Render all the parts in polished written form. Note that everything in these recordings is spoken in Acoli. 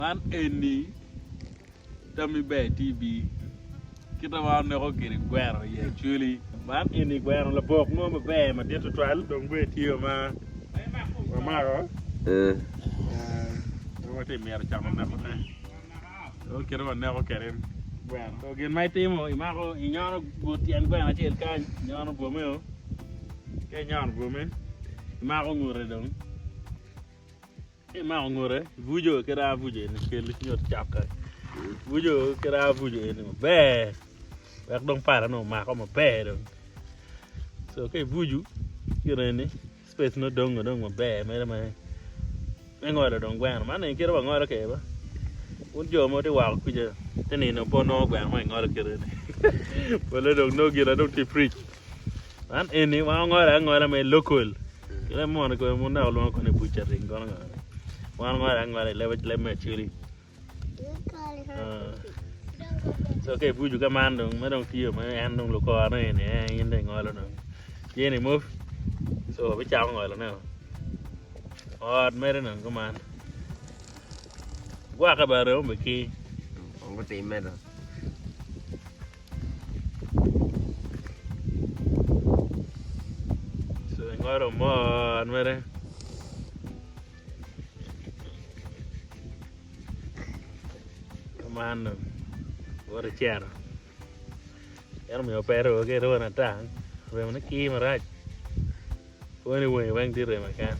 Man eni Tammy Ber TV kite ma waneko kwede gweno i Acholi. Man eni gweno labok mo maber madit tutwal dong bene tye ma wamako dong watye ka mito cako nekone dong kite ma waneko kwede gweno. So gin ma itimo imako inyono but tyen gweno acel kany inyono bwomeo ka inyono bwome imako ngute dong. Ka imako ngute, ibuco ki raa buco eni kel nyut cok-ki, ibuco ki raa buco eni maber wek dong pala nongo omako maber dong co ka ibuco gin eni space nongo dongo dong maber mere me ngolo dong gweno man eni kite wangolo kwede ba wun jo ma wutye woko kuca te nino pe wunongo gweno ma kingolo kite ni pole dong nongo gine dong tye i fridge. Man eni wan wangolo angola me local kite mono kome mun dok lwongo kono ni buca ring kono ngo wan wangolo angola i leb leb me acholi so ka ibuco ka man dong ma dong tiyo ma en dong lukore eni eh in dong ingolo dong tye ni move so wabicako ngolone o ot mere dong kuman gwokke bene remo bene kir. Gutimme dong. Ingolo mot mere man dong wot icito en omiyo pe iruko ki irukone ata remone kir marac pwony wangi weng tye remo keken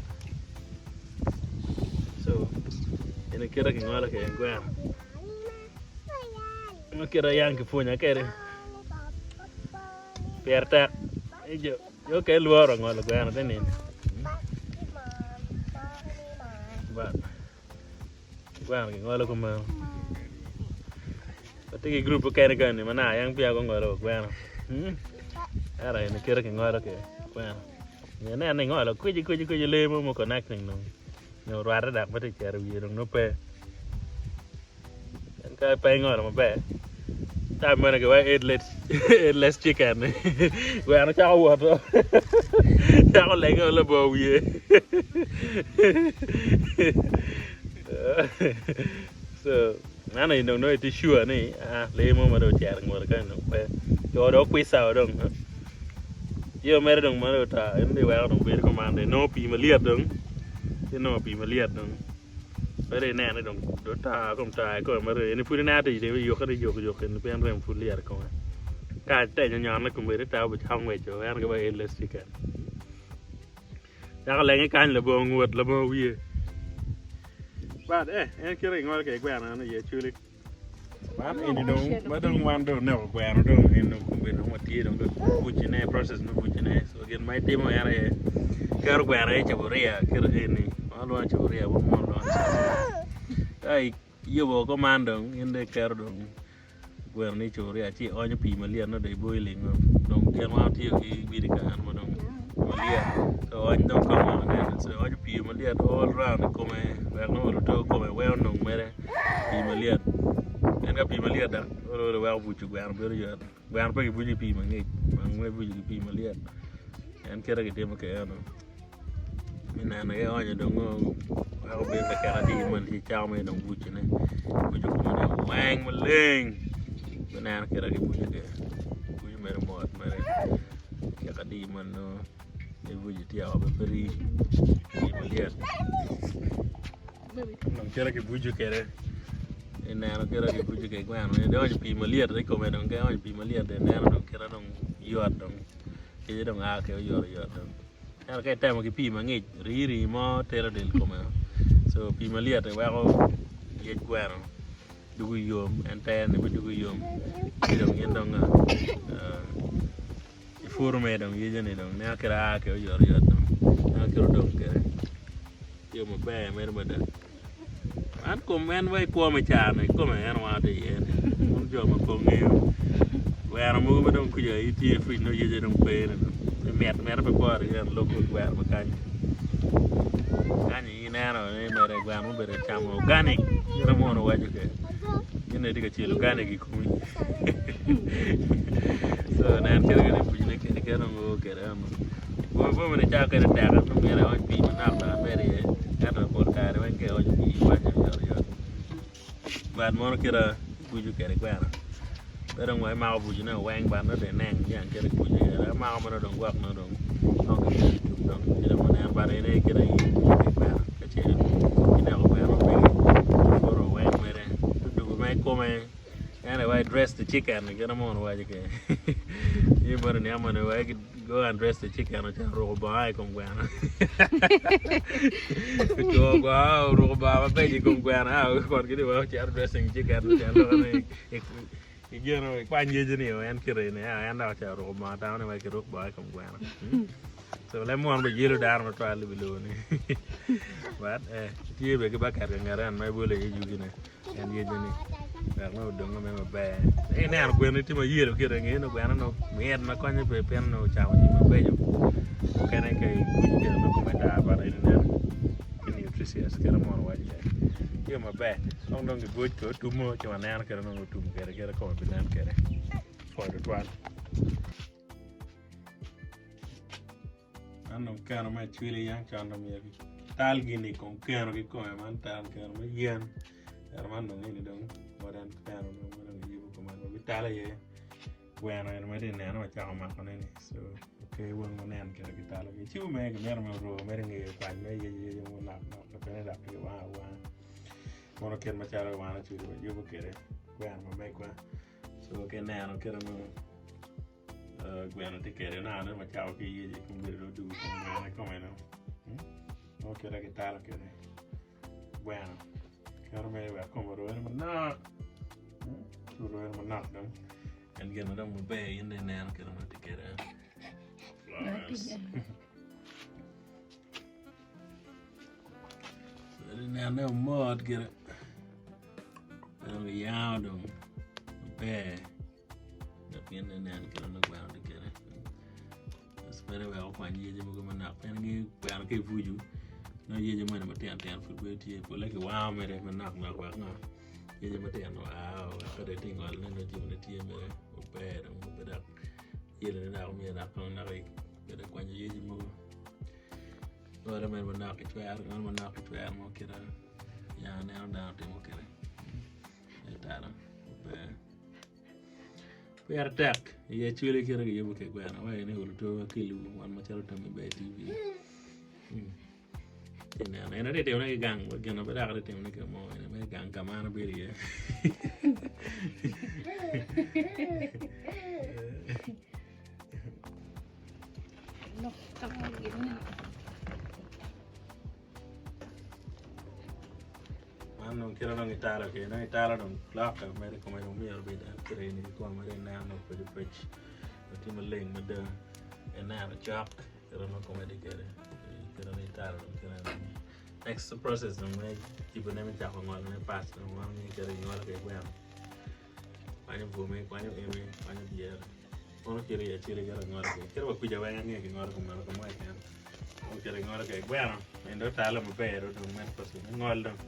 co eni kite kingolo kwede gweno. Ma kite yang kipwonya kwede pire tek ni jo mukene lworo ngolo gweno te nini gweno kingolo kumeno watye ki gurup mukene kani ma naka yang peya gungolo wa gweno ento eni kite kingolo kwede gweno nyo inen ni ingolo kwici kwici kwici lee mo ma connecting dong nyo orwatte dok pe tye ka cito i wiye dong nongo pe. En ka pe ingolo maber, time meno giwaco headless, headless chicken ni gweno cako woto cako lenge labongo wiye so meno aye dong nongo itye sure ni ah lee mo ma dong ocito i ngute kany dong pe co dong okwica o dong yo mere dong ma dong ota en dong iweko dong bedo kuman dong inongo pii malyet dong ci inongo pii malyet dong. Pe dong ineno ni dong tar kom tar i kome ma rem eni pud ineno tic dong yokke ni yok yok eni pien rem pud lyet i kome ka atenyo nyone komedi ta obicako ngweco en aye giwaco headless chicken cako lenge kany labongo ngut labongo wiye but eh en kite gingolo kwede gweno en aye cwili. Man eni dong ma dong wan dong oneko gweno dong eni dong kombeddi dong watye dong ka bucone process me bucone so gin ma itimo en aye iketo gweno aye i cupuria iketo eni ma walwongo ni cupuria ma muno lwongo ni cupuria ka iyubo kuman dong in dong iketo dong Gweno-ni i cupuria ci ionyo pii malyet nongo dong iboilingo dong gin ma watiyo ki birika eno ma dong malyet so ony dong ka omako neno so ionyo pii malyet all round i kome wek nongo oluto kome weng onong mere pii malyet en ka pii malyet dok olo olo weko buco gweno bedo yot gweno pe kibuco ki pii mangic gweno ibuco ki pii malyet en kite kitimo ki eno. Me neno aye onyo dong weko bedo kakek atir moni ci cako mere dong bucone buco kome dong weng maleng me neno kit ma kibuco kwede buco mere mot mere cek adir moni nongo ibuco ityeko bene pe rii pii malyet dong kit ma kibuco kwede ineno kit ma kibuco kwede gweno ni dong ionyo pii malyet i kome dong ka ionyo pii malyet ineno dong kite dong yot dong kece dong a ki oyotoyot dong. Ento ka itemo ki pii mangic rii rii mo tero del kome so pii malyet weko yec gweno dugo yom en tere ni bene dugo yom ci dong in dong ipuro mere dong yece ni dong ineno kit aa kwede oyotoyot dong ineno kit odong kwede tye maber mere mada. Man kom en wa i kwo me caro-ni kikome en wango tye iye ni wun jo ma pe wungeyo gweno mogo ma dong kwica tye i fridge nongo yece dong pe ni mit mite pe pore ki ento lok gweno ma kany kany ineno ni mere gweno ma obedo ka camo organic kit ma mono waco kwede in dong itye ka celo organic i komi so nen kit ma bucone kwede kit ma dong oo kwede eno. Bwome bwome ni cako kede tek nongo myero iony pii manok dok imed iye ento pol kare weng ka ionyo pii iwanyo oyotoyot. But mono kite bucu kwede gweno pe dong wa imako bucu ne weng but nongo dong ineno niang kite ibucu kwede amako ma nongo dong gwok nongo dong nongo ki tum dong ci dong waneno but en aye kite ibucu kwede gweno ka ce ineko gweno megi iputo weng mere odugo ma ikome en aye wa i dress the chicken kite ma mono waco kwede in bene iniang moni wa Go and dress the chicken ocako ruko bongo i kom gweno. Ocwo bongo oruko bongo mabeco i kom gweno a kon gini wa ocito dressing chicken ocito loko ni igeno ikwany yece ni en kite ni en dok ocako ruko bongo tamo ni wa kiruk bongo i kom gweno. So leb munu bene yelo dano matwal i wi lobo ni. But eh tye bene ki baket ka ngete en ma ibolo iye yugine. En yece ni wek nongo odonge mere maber. Ka ineno gweni tye ma yelo kite nge ni gweno nongo mit ma konye pe pien nongo ocamo jami mabeco mukene ka igucu kede nongo kome tar but en ineno tye nutritious kite mono waco kwede tye maber kong dong gigoc kede otumo ci waneno kite nongo otum kwede kite kome binen kwede pwoc tutwal. Man dong keno me acwili yang con dong myero kital gini i kom keno kikome man tal keno me yen ento man dong eni dong modern keno dong ma dong kiyubo kuman wa bitalo iye gweno eni ma itye ka neno wacako makone ni so oke weng wunen kit ma kitalo kwede ci mere gimito me orwo mere ngeye okwany mere yec yec mo manok nok pe ni dok kiwango awanga mono kit macalo wan acwili wayubo kwede gweno ma megwa so ka ineno kit ma Gweno tye kwede naka nongo wacako ki yec i kom bedo dong odugo kom gweno kikome dong nongo kite kitalo kwede gweno keto mere wek kome orwene manok ka orwene manok dong en gin ma dong maber in dong ineno kit ma tye kwede inene mot gire dong iyango dong maber. Dok gin nen kit ma gweno tye kwede mere wek okwany yece mogo manok pien ingeyo gweno ka ibuco nongo yece moni matino tino pud bedo tye polle kiwango mere manok nok wek ngo yece matino oa wek ka dong itye ka ngolone nongo jamine tye mere maber dong pe dok yelone dok myero dok kong dok ibed ka kwanyo yece mogo ngole mere manok icwero ngole manok icwero mo kite ya aneno dano timo kwede. Pire tek i acwali kite kiyubo ki gweno wek ni oluto kelwu wan macalo Tommy Bear TV ci neno en atye timone ki gang wa gin ma pe dok atye timone ka mo ene mere gang ka ma an abedo iye Man dong kite dong italo kwede dong italo dong lokke mere kome dong myero obed en kite eni kikome ma dong ineno dong obedo pec dong tye maleng mada ineno cok kite ma kome tye kwede kite ma italo dong kite eni next process dong me cibone me cako ngolone pac dong wan ngeyo kite kingolo kwede gweno kwanyo bwome kwanyo eme kwanyo dyere Mono kite i aceli kite angolo kwede kite wa kwica weng angeyo kingolo kumeno ka mo keken mono kite kingolo kwede gweno en dong otale maber dong meno process me ngol dong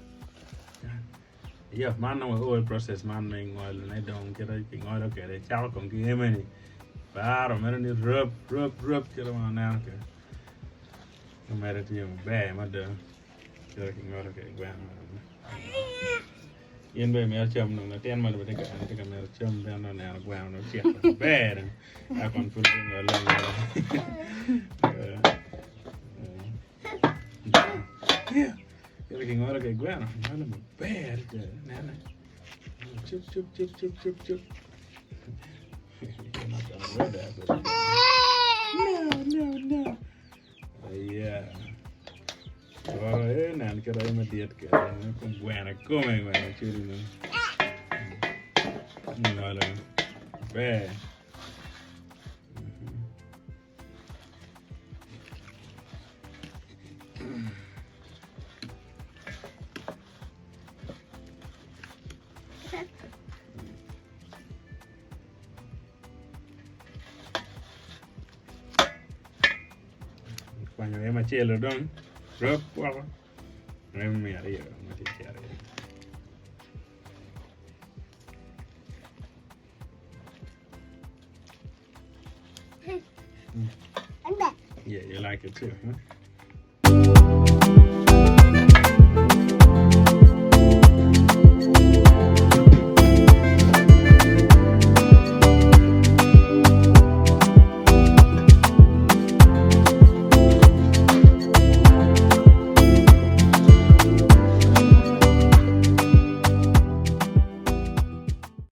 iyo man dong wa o i process man me ngolone dong kite kingolo kwede cako kong ki eme-ni baro mere ni rub rub rub kite ma waneno kwede mere tye maber mada. Cito ki ngolo kwede gweno in bene imito cam dong latin moni bene tye ka mito cam pien nongo oneno gweno dong ocek maber dong ento kun pud tye ngole angola cito ki ngolo kwede gweno ngolo maber adada inene cup cup cup cup cup cup no no no Nen kit aye madit kwede kom gweno kikome gweno acwali ni ongolo maber. Kwanyo aye macelo dong rop woko me miyo aryo ma tye cito iye. Yeah, you like it too, huh?